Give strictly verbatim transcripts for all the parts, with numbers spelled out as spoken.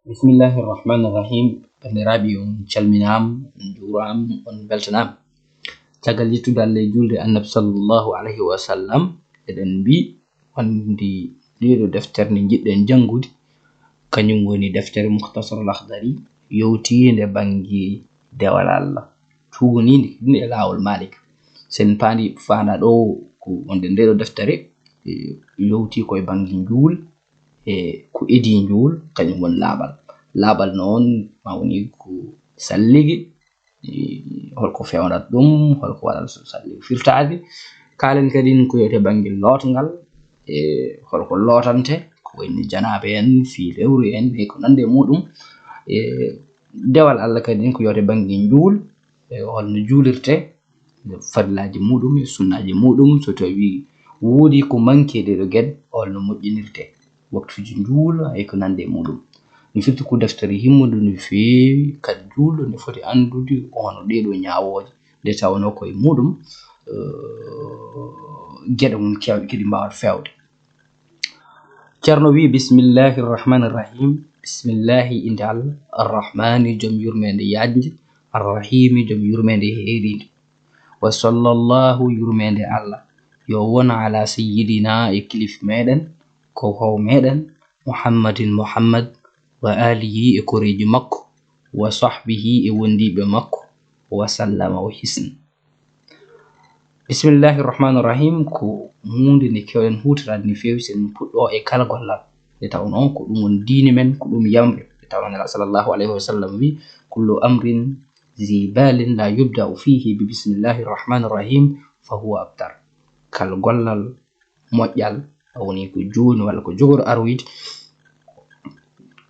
Bismillahi irrahmani irrahim. Banndiraaɓe, on calminaama, on njuuraama, on mbeltanaama. Caggal yettude Allah e juulde Annabi sallallahu alayhi wa sallam, eɗen mbiy wonde ndeeɗo deftere nde njiɗɗen janngude, kañum woni deftere Mukhtasar al-Akhdari, yowtiinde bannge dewal Allah, tuugniinde ɗum e laawol Maalik. So en paandi faanda ɗo ko wonde ndeeɗo deftere, e, yowti koye bannge njuul, e ko idii njuul, kañum woni laaɓal. Laaɓal noon ma woni ko salligi, e, holko feewnata ɗum, holko waɗata so salligi firtaade. Kaalen kadi ko yowti bannge lootngal, e, holko lootante, ko wayno janaaba en, fii lewru en, e ko nanndi e muɗum. E, dewal Allah kadi ko yowti bannge njuul, e, holno juulirte, fadlaaji muɗum e sunnaaji muɗum, so tawi woodi ko manki e ɗeeɗo geɗe, holno moƴƴinirte, waktuuji njuul e ko nanndi e muɗum. Mi firti ko deftere himmunde no feewi, kadi juulɗo ne foti anndude ko hono ɗeeɗo ñaawooje, nde tawnoo ko e muɗum, eh, geɗe mum keewɗe kadi mbaawata feewde. Ceerno wi, "Bismillahi irrahmani irrahim." Bismillahi innde Allah, Arrahmani, joom yurmeende yaajnde, Arrahimi, joom yurmeende heeriinde. Wa sallallahu, yurmeende Allah yo won ala sayyidina, e kilif meɗen, ko how meɗen, Muhammadin, Muhammad, wa alihi, e koreeji makko, wa sahbihi, e wondiiɓe makko, wa sallama, o hisni. Bismillahi irrahmani irrahim ko huunde nde keewɗen huutoraade no feewi so en puɗɗo e kala gollal. Nde tawnoo ko ɗum woni diine men, ko ɗum yamri. Nde tawnoo Nelaaɗo sallallahu alayhi wa sallam wi, "Kullu amrin zi balin la yubda'u fihi bi bismillahi irrahmani irrahim fa huwa abtar." Kala gollal moƴƴal, a woni ko jooni walla ko jogori aroyde,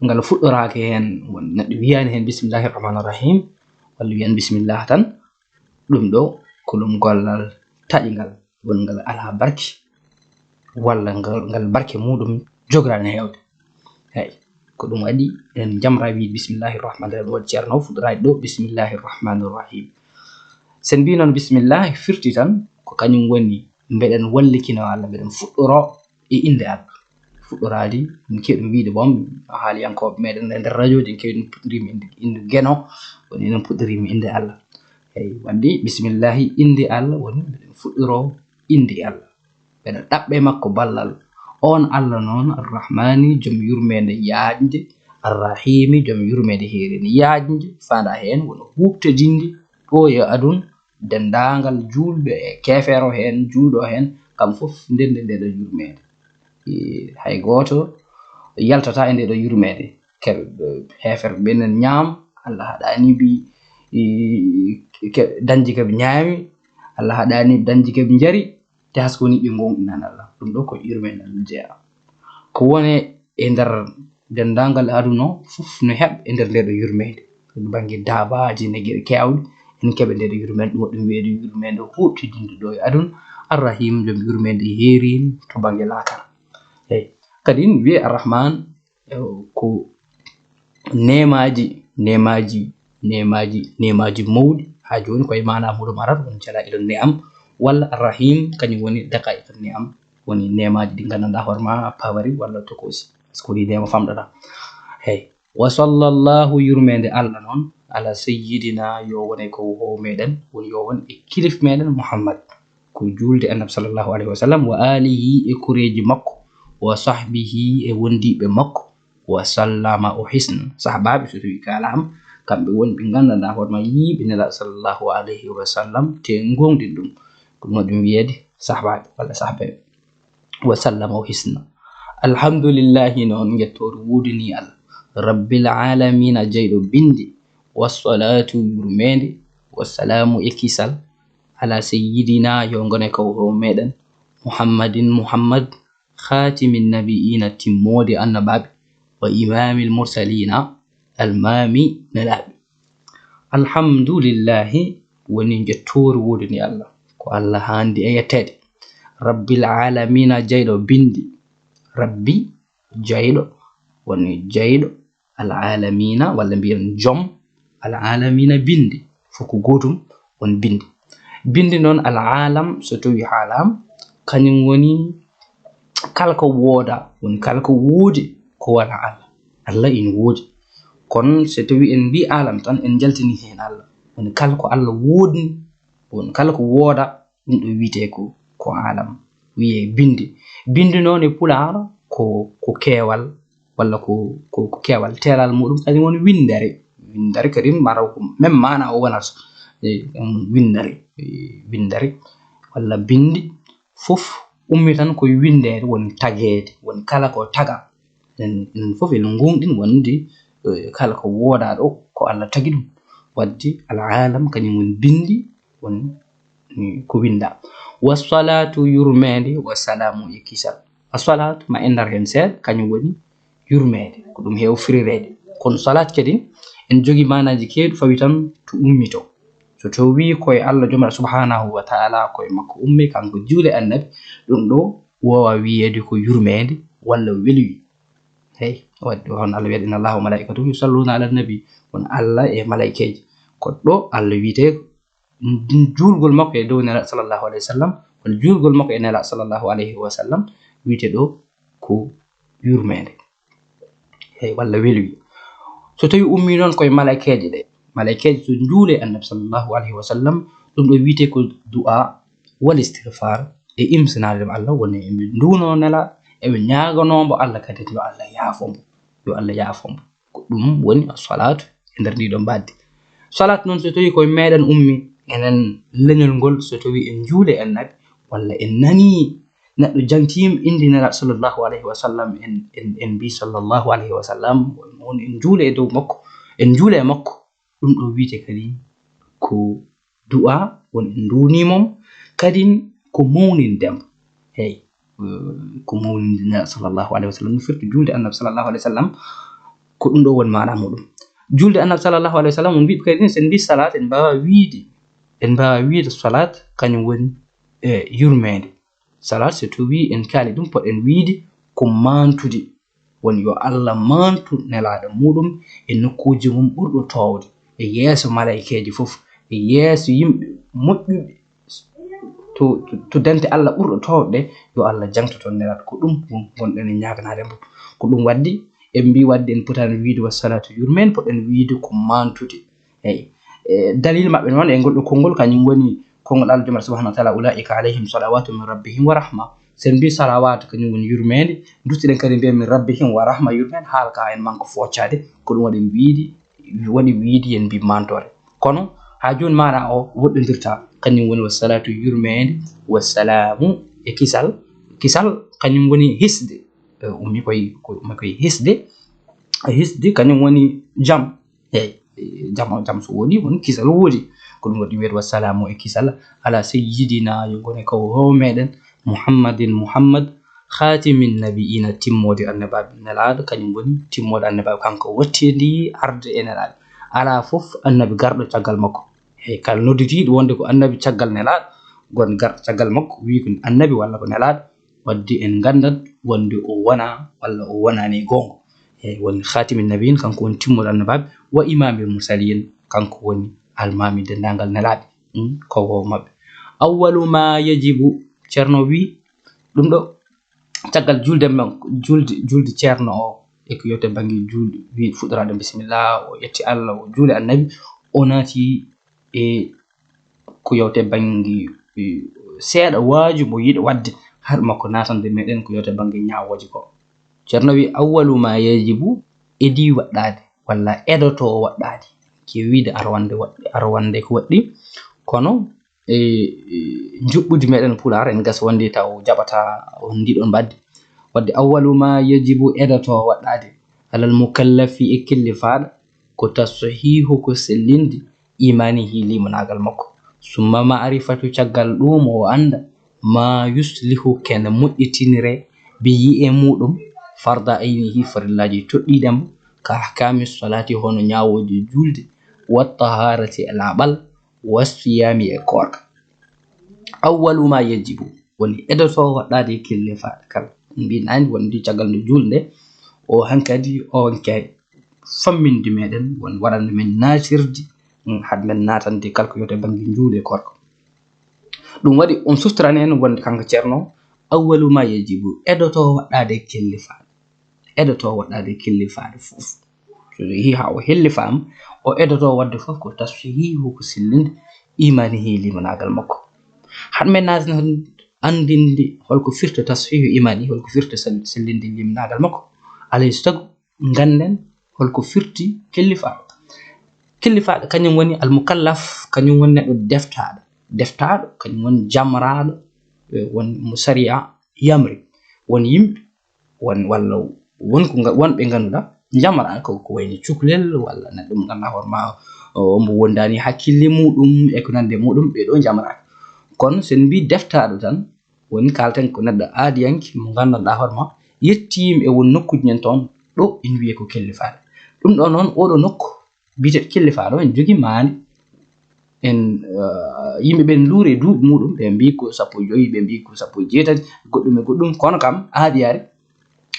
ngal fuɗɗoraaka heen, won neɗɗo wiyaani heen bismillahi irrahmani irrahim, walla wiyan bismillah tan, ɗum ɗo ko ɗum gollal taƴngal, wonngal alaa barke, walla ngal, ngal barke muɗum jogoraani heewde. Eey, ko ɗum waɗi en njamra wiide bismillahi irrahmani irrahim. Waɗi Ceerno fuɗɗoraade ɗo bismillahi irrahmani irrahim. So en mbii noon bismillahi firti tan, ko kañum woni mbeɗen wallikino Allah, mbeɗen fuɗɗoro e innde Allah. Fuɗɗoraade, min keewɗum wiide boom, haaliyankooɓe meɗen e nder radio ji, en keewɗum puɗɗoriima innde, innde Geno, woni enen puɗɗoriima innde Allah. Eey, waɗde bismillahi innde Allah woni mbeɗen fuɗɗoro innde Allah. Mbeɗa ɗaɓɓa e makko ballal. Oon Allah noon, Arrahmani, joom yurmeende yaajnde, Arrahimi, joom yurmeende heeriinde yaajnde, faandaa heen woni huuɓtodinde ɗo e aduna, denndaangal juulɓe e keefeero heen, juulɗo heen, kam fof ndennde ndeeɗo yurmeende. E, hay gooto yaltataa e ndeeɗo yurmeende. Keɓe, heeferɓe ɓe nen ñaam, Allah haɗaani ɓe, e, ke-, dañde keɓe ñaami, Allah haɗaani ɓe dañde keɓe njari, te hasko woni ɓe ngoonɗinani Allah. Ɗum ɗo ko yurmeende Allah jeyaa. Ko woni e nder denndaangal aduna o fof no heɓ e nder ndeeɗo yurmeende. To bannge daabaaji ne geɗe keewɗe, en keɓe ndeeɗo yurmeende, ɗum waɗi ɗum wiyeede yurmeende huuɓtidinde ɗo e aduna. Arrahim, joom yurmeende heeriinde to bannge laakara. Eey. Kadi ne wiyee Arrahman, eh, ko neemaaji, neemaaji, neemaaji, neemaaji mawɗi. Haa jooni ko e maanaa muɗum arata, woni jalaa'ilu ni'am, walla Arrahim, kañum woni daqaa'iqu ni'am, woni neemaaji ɗi nganndanɗaa hoore maa a pawari walla tokoosi. Parce que ko ɗi neema famɗata. Eey. Wa sallallahu, yurmeende Allah noon, ala sayyidina, yo wone ko ho meɗen, woni yo won e kilif meɗen Muhammad. Ko juulde Annabi sallallahu alayhi wa sallam, wa alihi, e koreeji makko, wa sahbihi, e wondiiɓe makko, wa sallama, o hisna. Sahabaaɓe, so tawii kaalaama, kamɓe woni ɓe nganndanɗaa hoore maa yiiɓe Nelaaɗo sallallahu alayhi wa sallam, te ngoongɗin ɗum. Ko ɗum waɗi ɗum wiyeede sahabaaɓe walla sahabaaɓe. Wa sallama, o hisna. Alhamdulillahi, noon njettoor woodanii Allah, Rabbil aalamiina, jeyɗo binndi, wa salaatu, yurmeende, wa salaamu, e kisal, ala sayyidina, yo ngone ko ho meɗen, Muhammadin, Muhammad, khaatimin nabiyyiina, timmoode annabaaɓe, wa imaamil mursaliina, almaami nelaaɓe. Alhamdulillahi, woni njettoor woodanii Allah, ko Allah haandi e yetteede. Rabbil aalamiina, jeyɗo binndi. Rabbi, jeyɗo, woni jeyɗo, al aalamiina, walla mbiyen joom, al aalamiina, binndi. Fof ko gootum, woni binndi. Binndi noon, al aalam, so tawii haalaama, kañum woni kala ko woodaa, woni kala ko woodi, ko wonaa Allah. Allah ina woodi. Kono so tawi en mbi alam tan, en jaltini heen Allah. Woni kala ko Allah woodni, woni kala ko wooda, ɗum ɗo wiyetee ko, ko alam, wiyee binndi. Binndi noon e pulaar ko, ko keewal, walla ko, ko, ko keewal. Teelal muɗum kañum woni winndere. Winndere kadi mataw ko même maana o wonata. E, um, winndere, e, winndere, walla binndi, fof ummi tan koye winndeede, woni tageede, woni kala ko taga. En, en fof en ngoongɗin wonde, eh, kala ko woodaa ɗo, ko Allah tagi ɗum. Waɗde al alam kañum woni binndi, woni, mm, ko winndaa. Wa salaatu yurmeende, wa salaamu e kisal. A salaatu ma en ndar heen seeɗa, kañum woni yurmeende. Ko ɗum heew firireede. Kono salaat kadi en jogii maanaaji keewɗi fawi tan to ummi to. So tawi koye Allah Joomiraaɗo subhaanahu wa taala, koye makko ummi, kanko juule annabi, ɗum ɗo woowa wiyeede ko yurmeende walla weluyi. Hey, waɗde hono Allah wiyata, "Inna Allaha wa malaikatahu yusalluna ala nabi." Won Allah e malaykeeji. Ko ɗo Allah wiyetee, juulgol makko e dow Nelaaɗo sallallahu alayhi wa sallam, walla juulgol makko e Nelaaɗo sallallahu alayhi wa sallam, wiyetee ɗo ko yurmeende. Hey, walla weluyi. So tawi ummi noon koye malaykeeje ɗe, malaykeeje so juule annabi sallallahu alayhi wa sallam, ɗum ɗo wiyetee ko du'a wal istighfar, e imsinaade ɗum Allah, woni eɓe nduuno Nelaaɗo, eɓe ñaaganoo mbo Allah kadi yo Allah yaafo mbo, yo Allah yaafo mbo. Ko ɗum woni salaatu e nder ndii ɗoo mbaddi. Salaatu noon so tawi koye meeɗen ummi, enen leñol ngol, so tawi en juule annabi, walla en nanii neɗɗo jangtiima innde Nelaaɗo sallallahu alayhi wa sallam, en, en, en mbii sallallahu alayhi wa sallam, woni en juule e dow makko, en juule e makko, ɗum ɗo wiyetee kadi ko du'a, woni en nduunii mom, kadi ko mawninde mbo. Hey, eh, ko mawninde Nelaaɗo sallallahu alayhi wa sallam, no firti juulde annabi sallallahu alayhi wa sallam, ko ɗum ɗo woni maana muɗum. Juulde annabi sallallahu alayhi wa sallam, on mbiɓe kadi, so en mbii salaat, en mbaawa wiyde, en mbaawa wiyde salaat, kañum woni, eh, yurmeende. Salaat, so tawi en kaali ɗum, poɗen wiyde ko maantude. Woni yo Allah maantu Nelaaɗo muɗum e nokkuuji mum ɓurɗo toowde, e yeeso malaykeeji fof, e yeeso yimɓe moƴƴuɓe to, to, to dente Allah ɓurɗo toowde, yo Allah jangto toon Nelaaɗo. Ko ɗum ngon-, ngonɗen e ñaaganaade mbo. Ko ɗum waɗdi, en mbii waɗde en potaani wiyde wa salaatu yurmeen, poɗen wiyde ko maantude. Eyi. E, dalil maɓɓe noon e ngol ɗo konngol, kañum woni konngol Allah Joomiraaɗo subhanahu wa taala, "Ulaa'ika alayhim salawatu min rabbihim wa rahma." So en mbii salawaatu, kañum woni yurmeende, duttiɗen kadi mbiyen min rabbihim wa rahma, yurmeende, haala ka en manko foccaade, ko ɗum waɗi en wiydi, waɗi wiydi en mbii maantoore. Kono haa jooni maana o woɗɗondirta, kañum woni wa salaatu yurmeende, wa salaamu e kisal. Kisal kañum woni hisde, e, ummi koye, ko ummi koye hisde, e hisde kañum woni jam. Eyi, jam, jam so woodi, woni kisal woodi. Ko ɗum waɗi wiyde wa salaamu e kisal ala sayyidina, yo ngone ko o meeɗen, Muhammadin, Muhammad, khaatimin nabiyina, timmoode annabaaɓe, Nelaaɗo, kañum woni timmoode annabaaɓe, kanko wattidi arde e Nelaaɗo. Alaa fof annabi garɗo caggal makko. Eyi, kala nodditiiɗo wonde ko annabi caggal Nelaaɗo, gon garɗo caggal makko, wii ko annabi walla ko Nelaaɗo, wadde en nganndat wonde o wona walla o wonaani e goonga. Eyi, woni khaatimin nabiyin, kanko woni timmoode annabaaɓe, wa imaamil mursaliin, kanko woni almaami denndaangal nelaaɓe, mm, ko o maɓɓe. Awwalu ma yajibu, Ceerno wi, ɗum ɗo, caggal julde men, julde, julde Ceerno o, e ko yewte bannge julde, wi fuɗɗoraade bisimilla, o yetti Allah, o juuli annabi, o naati e ko yewte bannge, eh, seeɗa waaju mo yiɗi waɗde, haɗa makko naatande meɗen ko yewte bannge ñaawooje ko. Ceerno wi, "Awwalu ma yajibu, edi waɗɗaade, walla edotoo waɗɗaade." Ke wiide arwande waɗ-, arwande ko waɗɗi, kono, eh, eh, njuɓɓudi meɗen Pulaar, en gasa wonde taw jaɓata on ndiɗon mbaddi. Waɗde, "Awwalu ma yajibu, edotoo waɗɗaade, alal mukallafi, e kellifaaɗo, ko tashihu, ko sellinde, imaanihi, liimanaagal makko, summa ma'rifatu, caggal ɗuum o annda, ma yuslihu, kene moƴƴitinire, bihi, e muɗum, farda aynihi, farillaaji toɗɗiiɗi mo, ka ahkaami salaati, hono ñaawooje juulde, wa tahaarati, e laaɓal, wa siyaami, e koorka." Awwalu ma yajibu, woni edotoo waɗɗaade e kellifaaɗo kala. Mbiɗen anndi wonde caggal nde juulde, o hankadi, o hankadi famminde meɗen, won waɗande men naatirde, mm, haade men naatande kala ko yewte bannge njuulu e koorka. Ɗum waɗi on suftorani en wonde kanko Ceerno, "Awwalu ma yajibu, edotoo waɗɗaade e kellifaaɗo, edotoo waɗɗaade e kellifaaɗo fof." So yehii haa o hellifaama, o edoto waɗde fof ko tasfiihu, ko sellinde imaanihi, limanaagal makko. Haɗ men naati noon anndinde holko firta tasfiihu imaanihi, holko firta sel-, sellinde limanaagal makko. Alay so tagu ngannden holko firti kellifaaɗo. Kellifaaɗo kañum woni almukallaf, kañum woni neɗɗo deftaaɗo. Deftaaɗo kañum woni jamraaɗo, eh, won mo sariya yamri. Won yimɓe, won, walla won ko nga-, wonɓe ngannduɗaa jamraaɗo ko, ko wayno cukalel walla neɗɗo mo ngannduɗaa hoore maa o, o mbo wondaani hakkille muɗum e ko nandi e muɗum, ɓee ɗoo jamraaɗo. Kono so en mbii deftaaɗo tan, woni kaalten ko neɗɗo aadiyanke mo nganndanɗaa hoore maa yettiima e won nokkuuji men toon ɗo ina wiyee ko kellifaaɗo. Ɗum ɗoo noon, oo ɗoo nokku biyeteeɗo kellifaaɗo, ene jogii maani. En, eh, yimɓe ɓen luure e duuɓi muɗum, ɓe mbii ko sappo e joyi, ɓe mbii ko sappo e jeetati, goɗɗum e goɗɗum, kono kam aadi ari,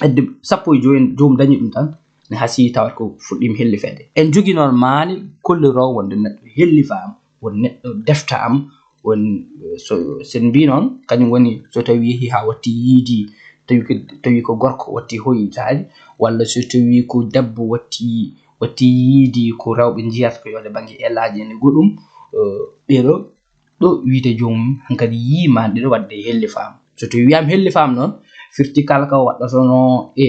hedde sappo e joyi en, joomum dañi ɗum tan, ne hasii tawata ko fuɗɗiima hellifeede. En jogii noon maani kolliroowo wonde neɗɗo hellifaama, won neɗɗo deftaama, won, eh, so, so en mbii noon, kañum woni so tawii yehii haa watti yiidi, tawi ko, tawi ko gorko watti hoyitaade, walla so tawii ko debbo watti, watti yiidi ko rewɓe njiyata ko yode bannge elaaji en e goɗɗum, eh, ɓeeɗo ɗo wiyde joomum hankadi yii maani ɗiɗo waɗde hellifaama. So tawii wiyaama hellifaama noon, firti kala ko waɗɗotono e,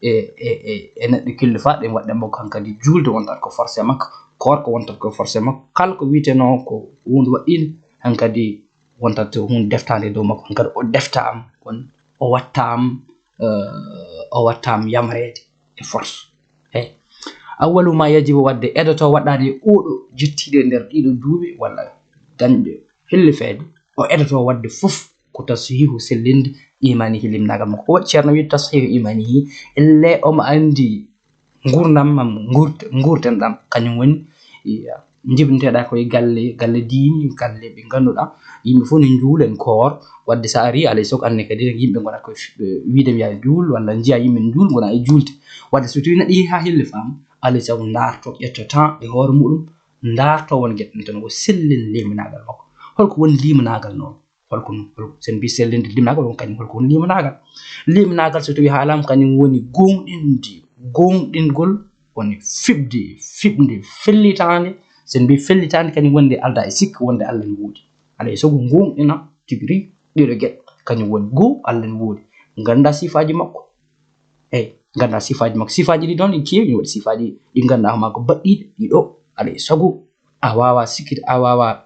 e, e, e, e neɗɗo kellifaaɗo, en waɗde makko hankadi juulde wontat ko forcé makko, koorka wontat ko forcé makko, kala ko wiyetenoo ko huunde waɗɗiinde hankadi wontat huunde deftaande dow makko, hankadi o deftaama, on o wattaama, eh, o wattaama yamreede e force. Eey. Awwalu ma yajibu waɗde edoto waɗɗaade e oɗo jettiiɗo e nder ɗiɗo duuɓi walla dañɗo hellifeede, o edoto waɗde fof ko tashihu sellinde imaanihi, limanaagal makko. Ko waɗi Ceerno wiide tashihu imaanihi, elle omo anndi nguurndam mam nguurt-, nguurten ɗam, kañum woni, iya, njibinteɗaa koye galle, galle diini, galle ɓe ngannduɗaa, yimɓe fof ne njuulen koor, waɗde so a arii, alay sago anne kadi yimɓe ngonat koye f-, ɓe wiide mbiyaa juul, walla njiyaa yimɓe njuul, ngonaa e juulde. Waɗde so tawii neɗɗo yehii haa hellifaama, alay sago ndaarto, ƴetto temps e hoore muɗum, ndaarto won geɗe ɗum tan, o sellin limanaagal makko. Holko woni limanaagal noon? Holko, holko, so en mbii sellinde limanaagal, on kañum holko woni limanaagal? Limanaagal so tawii haalaama, kañum woni gooŋɗinde, gooŋɗingol, woni fiɓde, fiɓde, fellitaande. So en mbii fellitaande, kañum woni nde aldaa e sikke wonde Allah ne woodi. Alay sago gooŋɗina tigi rigi ɗiɗo geɗe, kañum woni goo, Allah ne woodi. Nganndaa sifaaji makko. Eey, nganndaa sifaaji makko. Sifaaji ɗi noon ene keewi, ene waɗi sifaaji ɗi ngannduɗaa hoore maa ko baɗɗiiɗi, ɗiɗo, alay sago a waawaa sikkitde, a waawaa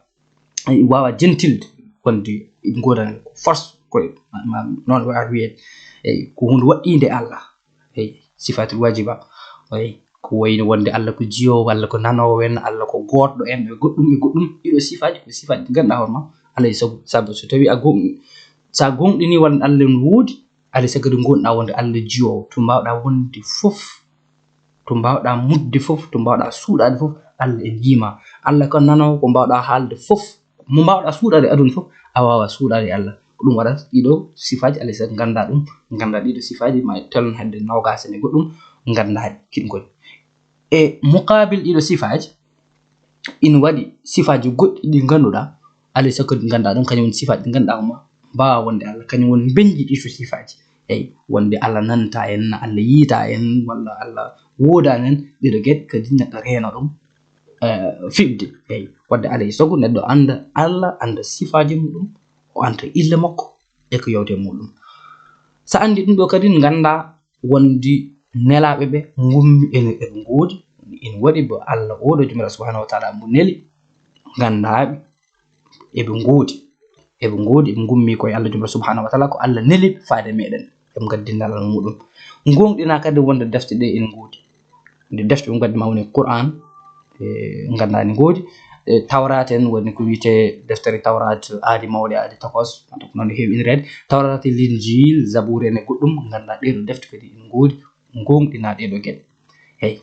waawaa jentilde wonde ene ngoodani ko force, ko ma, ma, noon waawata wiyeede. Eey, ko huunde waɗɗiinde e Allah. Eey, sifaatul waajiba. Eey, ko wayno wonde Allah ko jiyoowo, Allah ko nanoowo en, Allah ko gootɗo en, e goɗɗum e goɗɗum. Ɗiɗo sifaaji ko sifaaji ɗi ngannduɗaa hoore maa. Alay sago, sabu so tawii a gooŋ-, so a gooŋɗinii wonde Allah ene woodi, alay sago kadi gooŋɗinaa wonde Allah jiyoowo, to mbaawɗaa wonde fof, to mbaawɗaa mutde fof, to mbaawɗaa suuɗaade fof, Allah ene yii ma. Allah ko nanoowo, ko mbaawɗaa haalde fof, mo mbaawɗaa suuɗaade e aduna fof, a waawaa suuɗaade e Allah. Ko ɗum waɗata ɗiɗo sifaaji, alay sago nganndaa ɗum, nganndaa ɗiɗo sifaaji, ma telno hedde noogaas e goɗɗum, nganndaa kiɗgol. E muqaabil ɗiɗo sifaaji, ina waɗi sifaaji goɗɗi ɗi ngannduɗaa, alay sago kadi nganndaa ɗum, kañum woni sifaaji ɗi ngannduɗaa ko ma mbaawa wonde Allah, kañum woni mbeñji ɗiɗo sifaaji. Eey, wonde Allah nanataa en, Allah yiyataa en, walla Allah woodaani en, ɗiɗo geɗe kadi neɗɗo reeno ɗum, eh, fiɓde. Eey, waɗde alay sago neɗɗo annda Allah, annda sifaaji muɗum, o annda ille makko e ko yowte muɗum. So a anndi ɗum ɗo kadi, nganndaa wonde nelaaɓe ɓe ngummi ene, eɓe ngoodi, ene waɗi bo Allah oɗo Joomiraaɗo Subhaanahu wa Taala mo neli, nganndaa ɓe eɓe ngoodi, eɓe ngoodi, eɓe ngummi koye Allah Joomiraaɗo Subhaanahu wa Taala, ko Allah neli ɓe faade meɗen, eɓe ngaddi nelal muɗum. Gooŋɗinaa kadi wonde defte ɗe ene ngoodi, nde defte ɗum ngaddi ma woni Qur'aan, e, nganndaa ne ngoodi, e, Tawraat en woni ko wiyetee deftere Tawraat aadi mawɗe, aadi tokos, donc noon heewi inireede, Tawraat, Linjiil, Zabuur en e goɗɗum, nganndaa ɗee ɗoo defte kadi ene ngoodi, gooŋɗinaa ɗee ɗoo geɗe. Eey,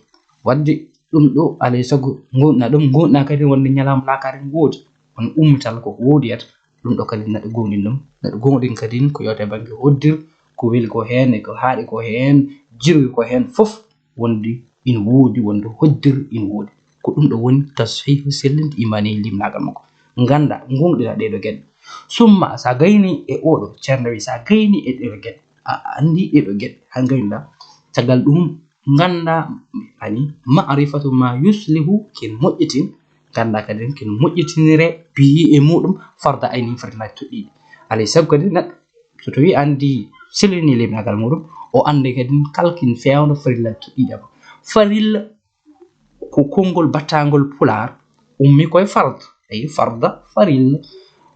waɗde ɗum ɗo, alay sago gooŋɗinaa ɗum, gooŋɗinaa kadi wonde ñalawma laakara ne woodi, won ummital ko woodiyata, ɗum ɗo kadi neɗɗo gooŋɗin ɗum, neɗɗo gooŋɗin kadi ko yowte bannge hoddir, ko weli ko heen e ko haaɗi ko heen, jirwi ko heen fof, wonde ina woodi, wonde hojjir ina woodi. Ko ɗum ɗo woni tashihu sellinde imaani e limanaagal makko. Nganndaa, gooŋɗinaa ɗee ɗoo geɗe. Summa, so a gaynii e oo ɗoo, Ceerno wi, so a gaynii e ɗee ɗoo geɗe, a anndii ɗee ɗoo geɗe, haa ngaynɗaa, caggal ɗum, ngannda, ani, ma'rifatu ma yuslihu, ken moƴƴitin, ngannda kadi ken moƴƴitinire bihi e muɗum farda ayni, farillaaji toɗɗiiɗi. Alay sago kadi neɗɗo so tawi anndi sellini liɓnagal muɗum, o anndi kadi kalkin fewndo farillaaji toɗɗiiɗi am. Farilla ko konngol battangol pulaar ummi koye fard, ay farda farilla.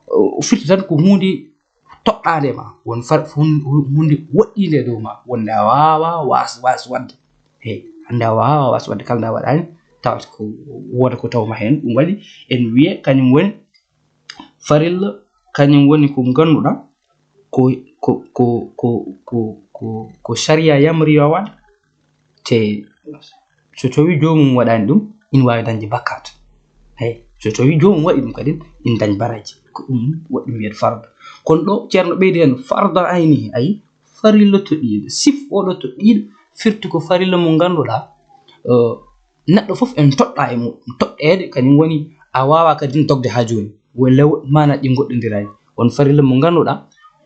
O firti tan ko huunde toɗɗaande ma, won far-, hun-, hu-, huunde woɗɗiinde dow ma, wonde a waawa was-, was waɗde. Hey, hannde a waawa was waɗde, kala nde a waɗaani, tawata ko wooda ko tawma heen. Ɗum waɗi en wiye kañum woni farilla, kañum woni ko ngannduɗaa ko, ko, ko, ko, ko, ko, ko sariya yamri yo waɗ, te so tawi joomum waɗaani ɗum, ina waawi dañde bakkaat. Hey, so tawi joomum waɗi ɗum kadi, ina dañ baraji. Ko ɗum waɗi ɗum wiyata farda. Kono ɗo Ceerno ɓeydi heen farda ayni, ay farilla toɗɗiiɗo. Sif oɗo toɗɗiiɗo firti ko farilla mo ngannduɗaa, eh, neɗɗo fof en toɗɗaa e muɗum. Toɗɗeede kañum woni a waawaa kadi dogde haa jooni. Walla wo-, maanaa ɗi ngoɗɗondiraani. Won farilla mo ngannduɗaa,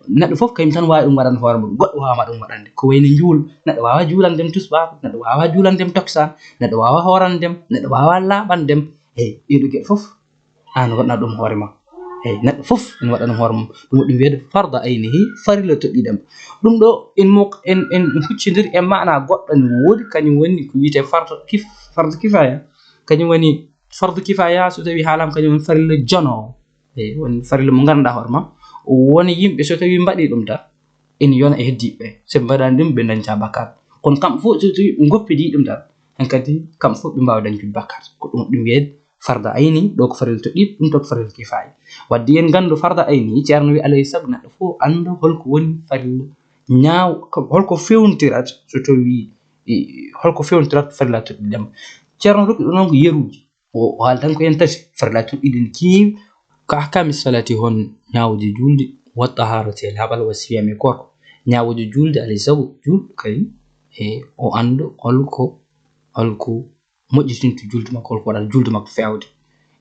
neɗɗo fof kañum tan waawi ɗum waɗande hoore mum. Goɗɗo waawaama ɗum waɗande. Ko wayno njuul, neɗɗo waawaa juulande dem tusbaar, neɗɗo waawaa juulande dem toksaan, neɗɗo waawaa hoorande dem, neɗɗo waawaa laaɓande dem. Eey, ɗee ɗoo geɗe fof, aan waɗna ɗum hoore ma. Eey, neɗɗo fof ina waɗa ɗum hoore mum. Ɗum waɗi ɗum wiyeede farda aynihi, farilla toɗɗiiɗo am. Ɗum ɗoo, en mo-, en, en huccondiri e maanaa goɗɗo ne woodi, kañum woni ko wiyetee fardu kif-, fardu kifaaya. Kañum woni fardu kifaaya, so tawii haalaama, kañum woni farilla jonoowo. Eey, woni farilla mo ngannduɗaa hoore ma. Won yimɓe so tawii mbaɗii ɗum tan, ina yona e heddiiɓe ɓe. So ɓe mbaɗaani ɗum, ɓe ndañtaa bakkaat. Kono kamɓe fof, so tawii ɓe ngoppidii ɗum tan, hankadi kamɓe fof ɓe mbaawa dañtude bakkaat. Ko ɗum ɗum wiyeede farda ayni, ɗo ko farilla toɗɗiiɗo, ɗum to ko farilla kifaaya. Wadde en nganndu farda ayni, Ceerno wi alay sago neɗɗo fof annda holko woni farilla ñaaw-, ko, holko fewntirata so tawii, i, holko fewntirata farilla toɗɗiiɗo am. Ceerno rokki ɗum noon ko yeruuji. O, o haali tan ko en tati, farillaaji toɗɗiiɗi ene keewi, ka ahkaami salaati, hono ñaawude juulde, wa tahaarati, e laaɓal, wa siyaami, e koorko. Ñaawude juulde, alay sago juulɗo kadi, e o annda holko, holko moƴƴitinta juulde makko, holko waɗata juulde makko feewde.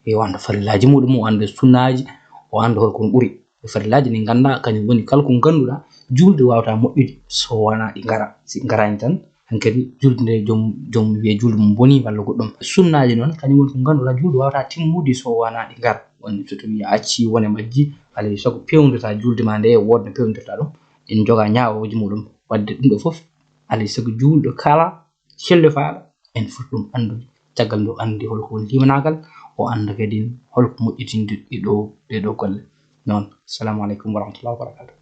E o annda farillaaji muɗum, o annda sunnaaji, o annda holko ɗum ɓuri. E farillaaji ɗi ngannduɗaa, kañum woni kala ko ngannduɗaa juulde waawata moƴƴude so wonaa ɗi ngara. Si ngaraani tan, hankadi juulde nde joom, joom wiye juulde mum bonii walla goɗɗum. Sunnaaji noon, kañum woni ko ngannduɗaa juulde waawata timmude so wonaa ɗi ngara. Woni so tawii a accii wone majji, alay sago peewndataa juulde ma nde, wooda no peewndirta ɗum. En njoga ñaawooji muɗum. Wadde ɗum ɗo fof, alay sago juulɗo kala, cellifaaɗo, en foti ɗum anndude. Caggal nde o anndi holko woni limanaagal, o annda kadi holko moƴƴitinde ɗee ɗoo, ɗee ɗoo golle. Noon, assalamu aleykum wa rahmatullahi wa barakatuh.